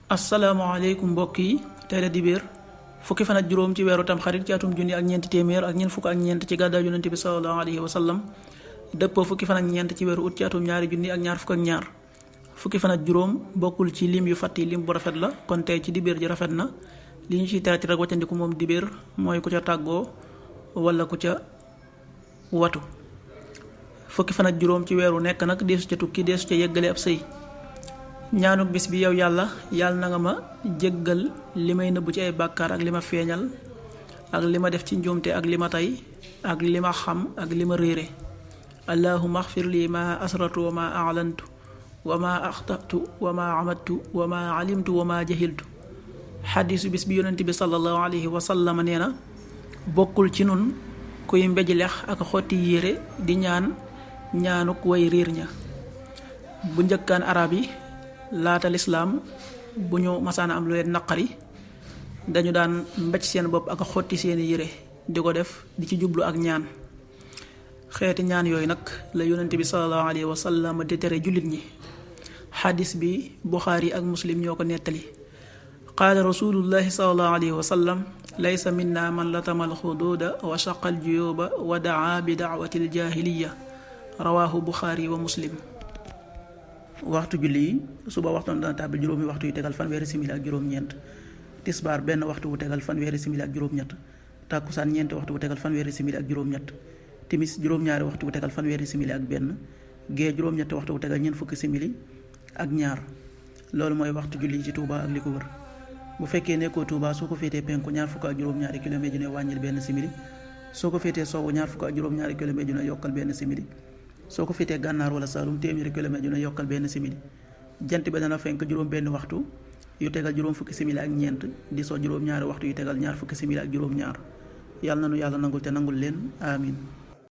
asalaamaaleykum mbokk yi tey la dibéer fukki fan ak juróom ci weeru tamxarit ci atum junni ak ñeenti téeméer ak ñeent fukk ak ñeent ci gàddaay yonent bi sallallahu alayhi wa sallam dëppoo fukki fan ak ñeent ci weeru ut ci atum ñaari junni ak ñaar fukk ak ñaar fukki fan ak juróom bokkul ci lim yu fàtti lim bu rafet la kon tey ci dibéer ji rafet na li ñu ciy terati rek waccandiku moom dibéer mooy ku ca tàggoo wala ku ca watu fukki fan ak juróom ci weeru nekk nag deesu ca tukki deesu ca yeggale ab sëy ñaanuk bis bi yow yàlla na nga ma jéggal li may nëbbu ci ay bàkkaar ak li ma feeñal ak li ma def ci njuumte ak li ma tey ak li ma xam ak li ma réere allahumma axfir lii ma asratu wa ma a'lantu wa ma axtatu wa ma amadtu wa ma alimtu wa ma jahiltu xadiisu bis bi yonent bi sallallahu alayhi wa sallam nee na bokkul ci nun kuy mbéj lex ak xotti yére di ñaan ñaanuk way réer ña bu njëkkaan arab yi laata lislaam bu ñu masaana am lu leen naqari dañu daan mbéj seen bopp ak xotti seeni yére di ko def di ci jublu ak ñaan xeeti ñaan yooyu nag la yonent bi sallallahu alayhi wa sallam di tere jullit ñi xadis bi buxaari ak muslim ñoo ko nettali qaala rasulullahi sallallahu alayhi wa sallam laysa minna man latama alxuduuda wa shaqa aljuyuba wa daa bi daawati aljahiliya rawaahu buxaari wa muslim. waxtu julli yi suba waxtu dana tàbbi juróomi waxtu yu tegal fanweeri simili ak juróom-ñeent tisbaar benn waxtu wu tegal fanweeri simili ak juróom-ñett tàkkusaan ñeenti waxtu wu tegal fanweeri simili ak juróom-ñett timis juróom-ñaari waxtu wu tegal fanweeri simili ak benn gee juróom-ñetti waxtu wu tegal ñeent fukki simili ak ñaar loolu mooy waxtu julli yi ci Touba ak li ko wër bu fekkee nekkoo Touba soo ko féetee penku ñaar fukk ak juróom-ñaari kilomètre ju ne wàññil benn simili soo ko féetee sowwu ñaar fukk ak juróom-ñaari kilomètre ju ne yokkal benn simili soo ko féetee gànnaar wala Saalum téeméeri kilomètre yu ne yokkal benn simili jant bi dana fenk juróom benn waxtu yu tegal juróom fukki simili ak ñeent di soo juróom ñaari waxtu yu tegal ñaar fukki simili ak juróom ñaar yàlla na nu yàlla nangul te nangul leen amin